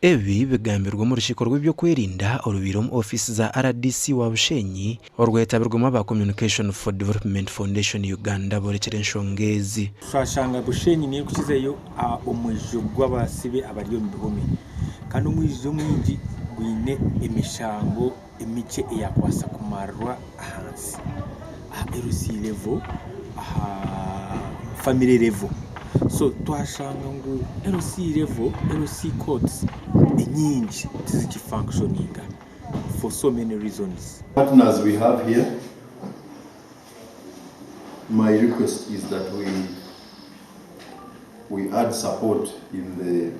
Ebi bigambirwe omu rukiiko rw'ebyokwerinda orubaire omu ofiisi za rdc wa Bushenyi orwetabirwemu aba Communication for Development Foundation Uganda borekire enshonga ezi. Twashanga Bushenyi niyo erikukizayo omwijo gw'abasibe abari omu bihome kandi omwijo omwingi gwine emishango emikye eyakubaasa kumarirwa ahansi aha LC level, aha family level. So twashanga ngu LC level, LC courts enyingi tiziki functioninga for so many reasons. Partners we have here, my request is that we we add support in the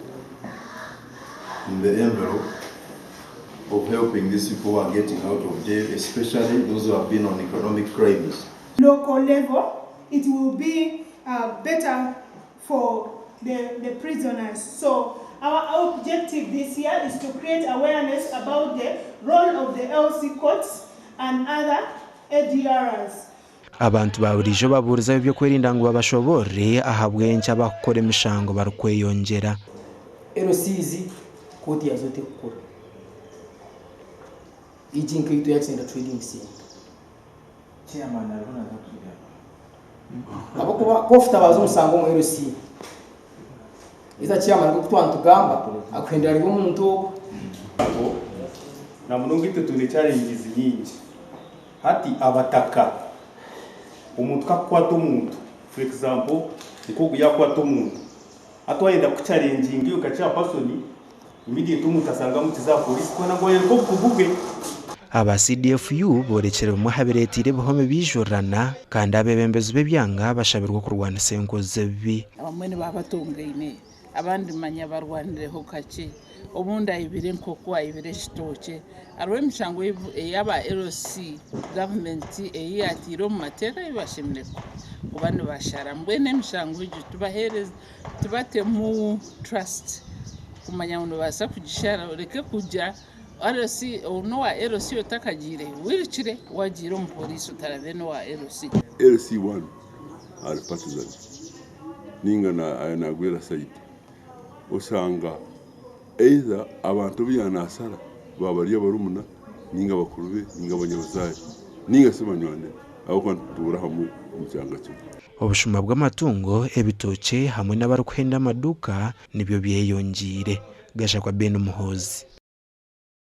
in the envelope of helping these people who are getting out of jail, especially those who have been on economic crimes. Local level, it will be uh, better for the, the prisoners. So our objective this year is to create awareness about the role of the LC courts and other ADRs. Abantu ba buriijo babuurize ab'ebyokwerinda ngu babashoboorore ahabw'enki abakukora emishango barikweyongyera. LCs kooti yazo tekukora. Egi nk'eitu ya Kisenga Trading Centre. Chairman ariho naza kutugamba. Ahabw'okuba ku ofutabaaza omusango omu LC, haza chairman nk'oku twaba nitugamba, akuhendera ari omuntu ogwo. Na munonga itwe twine challenges nyingi. Hati abataka, omuntu kakukwata omuntu, for example nk'ogu yakwata omuntu, hati wayenda kuchallenginga iwe nka chairperson, immediate omuntu asanga amukize aha police kwenda ngu ayereke obukugu bwe. Aba CDFU boorekire bimwe aha bireeteire ebihome byijurana kandi abeebembezi b'ebyanga bashabirwe okurwanisa enkozi z'ebibi. Abamwe nibaba batongaine, abandi manya barwanireho kakye, obundi aibire enkoko, aibire ekitookye. Hariho emishango ei aba LC gavumenti ei yaataire omu mateeka ei bashemereire kuba nibashara. Mbwenu emishango egyo tubaheereze tubatemu trust kumanya ngu nibabaasa kugishara oreke kugira LC ou n'owa LC otakagiireyo wirukire wagiire omu pooriisi otarabire n'owa LC. LC one ari partizan ninga nagwera side osanga either abantu abu yanasara baba bari abarumuna ninga bakuru be ninga abanyabuzaare ninga shi banywani be ahabw'okuba nitutuura hamwe omu kyanga kimwe. Obushuma bw'amatungo, ebitookye hamwe n'abarikuhenda amaduuka nibyo byeyongyeire. Gashakwa Ben Muhoozi.